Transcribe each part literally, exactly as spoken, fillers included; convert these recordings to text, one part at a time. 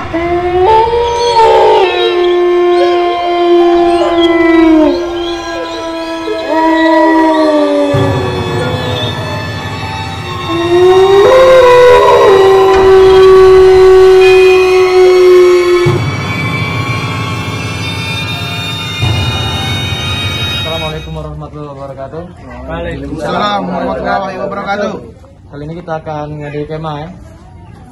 Assalamualaikum warahmatullahi wabarakatuh. Waalaikumsalam warahmatullahi wabarakatuh. Kali ini kita akan ngadi kemah, ya.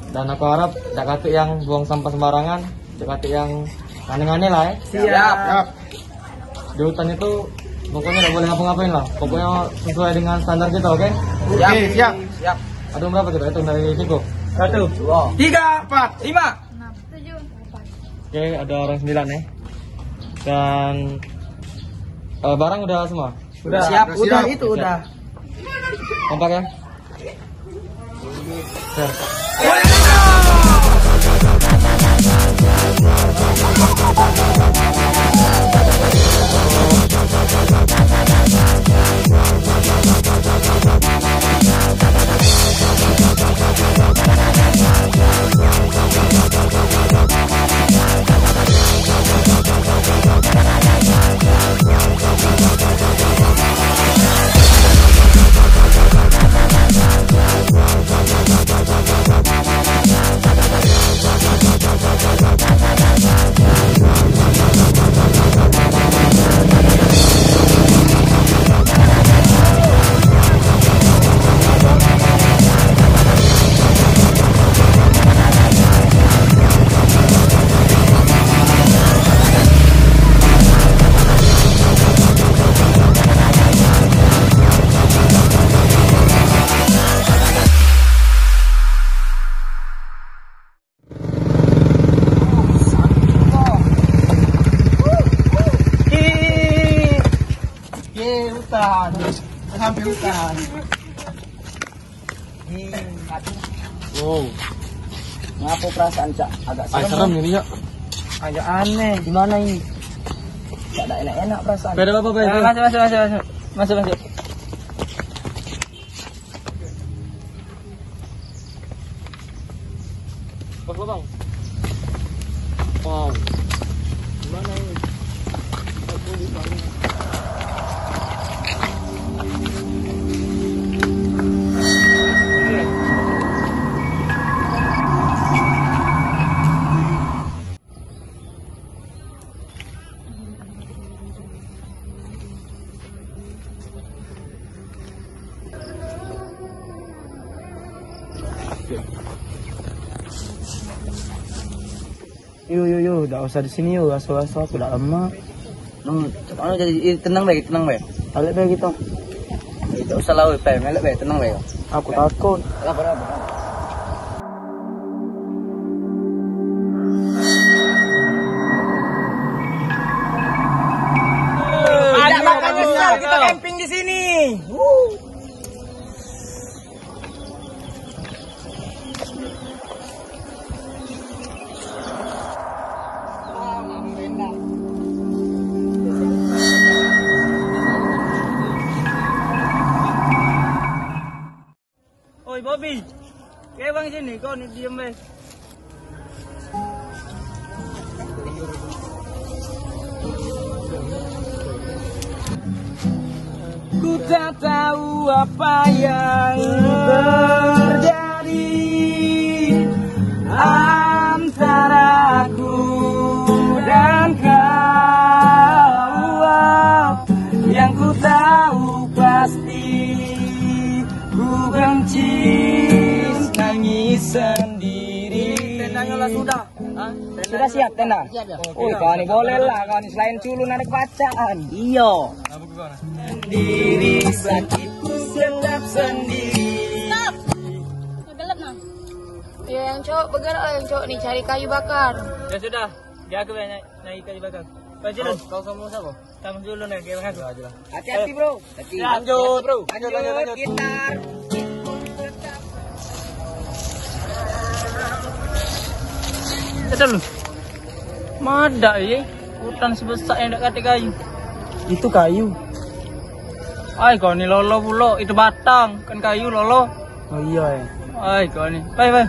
Dan aku harap dak katik yang buang sampah sembarangan, dak katik yang aneh-aneh lah, ya. Siap. Siap. Di hutan itu pokoknya dak boleh ngapa-ngapain lah. Pokoknya sesuai dengan standar kita, oke? Oke, siap. Siap. Ada berapa kita hitung dari siku? Satu, dua, tiga, empat, lima. Oke, ada orang sembilan, ya. Dan, eh, barang udah semua? Udah. Siap, udah, itu udah. Kompak, ya? Siap. Ye, hutan. Sampai hutan. Wow. Ngapa perasaan, Cak? Agak serem. Serem ini, Cak. Agak aneh. Gimana ini? Cak, dak enak-enak perasaan. Pada apa, Pak? Eh, masuk, masuk, masuk, masuk. Masuk, masuk. Bang, bang. Wow. Gimana ini? Aku di sana. Yo, yo, yo, dak usah di sini, yo. Raso-raso aku dak lemak. Hmm, anu, jadi, eh, tenang bae, tenang bae. Balik bae kita. Eh, dak usah lah, weh, Pem, balik bae, tenang bae. Aku takut. Lapor apa? Ada makan nyesal kita camping di sini. Wuh. Oi, Bobby. Ke bang sini, kau ni diem be. Ku tak tahu apa yang terjadi antara aku dan kau. Yang ku tahu pasti ku benci nangis sendiri. Tendanya lah sudah. Hah? Sudah siap tenda? Siap, ya. Oi, kau ni boleh lah, kau ni selain culun ada kepacaan. Iyo. Diri sakitku tetap sendiri. Stop. Gelap nah. Ya, yang cowok bergerak lah, yang cowok ni cari kayu bakar. Ya sudah, biar aku yang naik, naik kayu bakar. Kau jalan. Kau, kau sama siapa? Kamu dulu nih, kayak aku. Hati-hati, bro. Hati. Lanjut, bro. Lanjut, lanjut, lanjut. Gitar. Betul. Madak ye. Hutan sebesak yang dak katik kayu. Itu kayu. Ai, kau ni lolo pulo. Itu batang, kan kayu lolo. Oh iya, ya. Ai, kau ni. Bye, bye.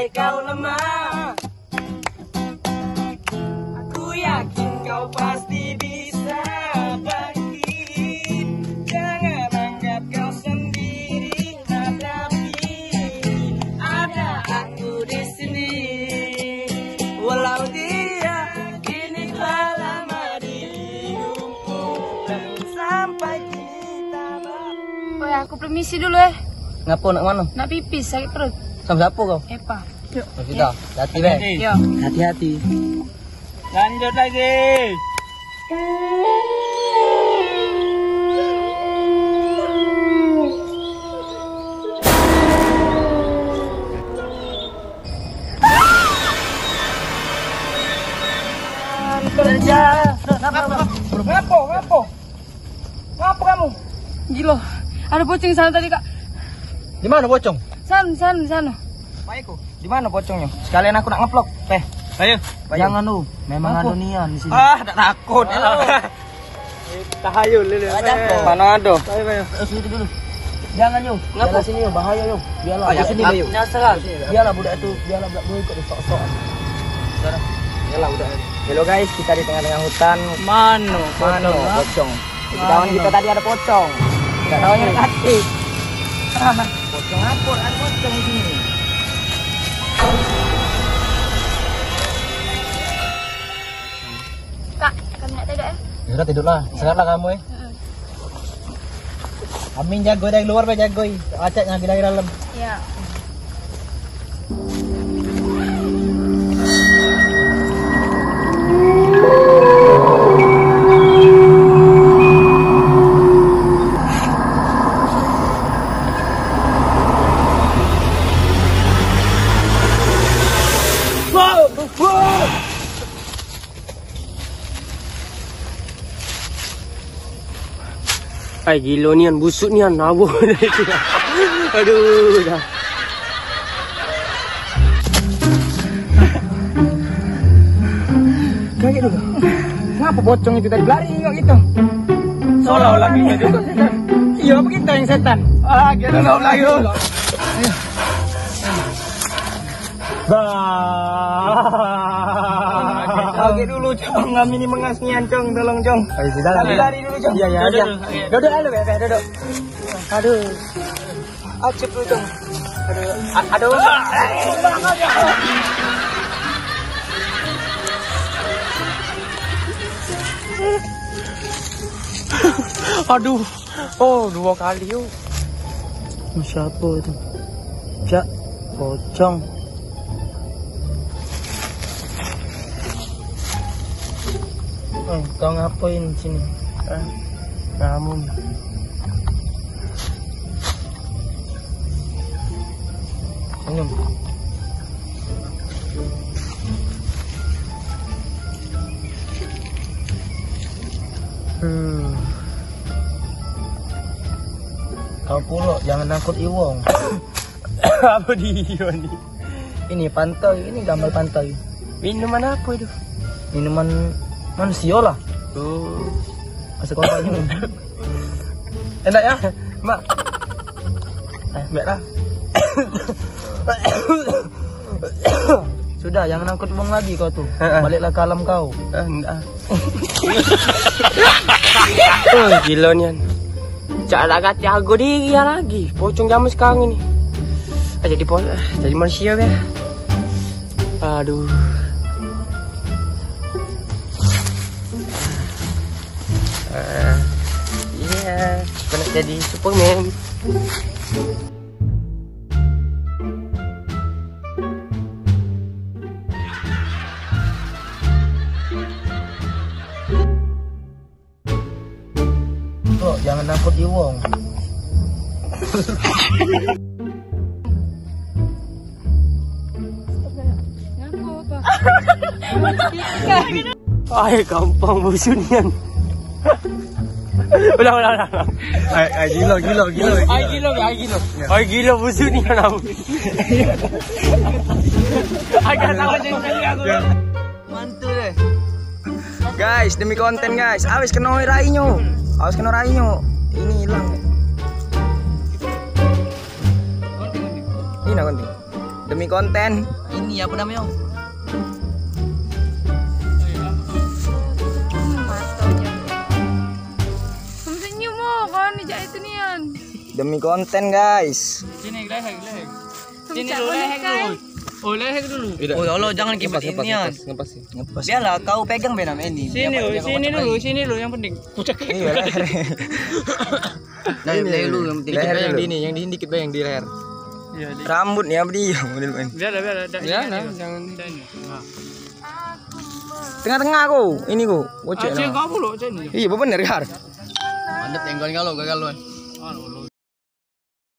Kau lemah, aku yakin kau pasti bisa bangkit. Jangan anggap kau sendiri hadapi, ada aku di sini. Walau dia kini telah lama di hidupku, dan sampai kini tak ber- Oi, aku permisi dulu, eh. Ngapo, nak mano? Nak pipis, sakit perut. Samo siapo kau? Epa. Yuk. Sudah, hati-hati, Bang. Yo. Hati-hati. Lanjut lagi. Kerja. Ngapo? Ngapo? Ngapo kamu? Gilo. Ada pocong sana tadi, Kak. Di mano pocong? Sana, sana, sana. Baikku. Di mano pocongnyo? Sekalian aku nak ngeplok. Eh, ayo. Jangan lu. Memang ado nian di sini. Ah, dak takut. Tahayul dulu. Mano ado? Ayo, ayo. Eh, sini dulu. Jangan, yo. Ngapo? Biarlah sini, yo. Bahaya, yo. Biarlah. Oh, ya, sini, yo. Biarlah budak tu, biarlah budak tu ikut sok-sok. Biarlah budak. Hello, guys, kita di tengah-tengah hutan. Mano? Mano pocong? Pocong. Di kawan kita tadi ada pocong. Dak tahu nyari kaki. Pocong apa? Ada pocong di sini. Kak, kami nak tidur, eh? Ya udah, tidurlah. Sehatlah kamu, eh. Mm-mm. Amin jago dari luar, bae jago. Acak ngaji dari dalam. Ya. Ai, gilo nian, busuk nian, aduh. Aduh, dah. Kaget dulu. Kenapa pocong itu tadi lari kok gitu? Seolah-olah kita juga setan. Iya, apa kita yang setan? Ah, kita seolah-olah. Bah. Lagi dulu, Cong. Kami ni mengas nian, Cong. Tolong, Cong. Ayo, sudah, kami lari dulu, Cong. Iya, iya, iya. Duduk dulu, Bebe, duduk. Aduh. Acep dulu, Cong. Aduh. A- aduh. Aduh. Oh, dua kali, yo. Siapa tu? Cak, pocong. Hmm, kau ngapain sini? Hah? Ngamun. Senyum. Hmm. Kau pulo jangan nangkut iwong. Apa dia ni? Ini pantai, ini gambar pantai. Minuman apa itu? Minuman manusia lah. Oh. Asal kau tanya. Enak ya, Mak? Eh, baiklah. Sudah, jangan angkut wong lagi kau tu. Heeh. Baliklah ke alam kau. Eh, ndak. Oh, gilo nian. Cak dak katek hargo diri ya lagi. Pocong zaman sekarang ini. Ah, jadi po- ah, jadi manusia ya. Aduh. Ah, iya, kena jadi Superman. Kok jangan nangkut iwong. Ai, gampang busuk nian. Ulang, ulang, ulang, ulang. Ai, ai, gilo, gilo, gilo, gilo. Ai, gilo, ai, gilo. Ya. Ai, gilo, busuk nian, aku. Agak salah jadi aku. Ya. Mantul, eh. Guys, demi konten, guys. Awes keno rainyo. Awes keno rainyo. Ini hilang. Ini konten. Demi konten. Ini apa namanya? Senyum, oh, kawan ni, jak itu nian. Demi konten, guys. Sini, lehek, lehek. Sini dulu, lehek dulu. Oh, lehek dulu. Oh, ya Allah, jangan kibet ini, Yan. Ngepas, ngepas, ngepas. Biarlah, kau pegang be nama ini. Sini, oh, sini dulu, sini dulu yang penting. Iya, leher. Nah, leher dulu yang penting. Leher yang di ini, yang di ini dikit be, yang di leher. Iya, di- Rambut ni apa dia? Model main. Biarlah, biarlah. Biarlah, jangan. Tengah-tengah kau. Ini kau. Bocek. Ah, cek kau pula, cek ni. Iya, bener, Har. Mantap, tengok kalau gagal lu.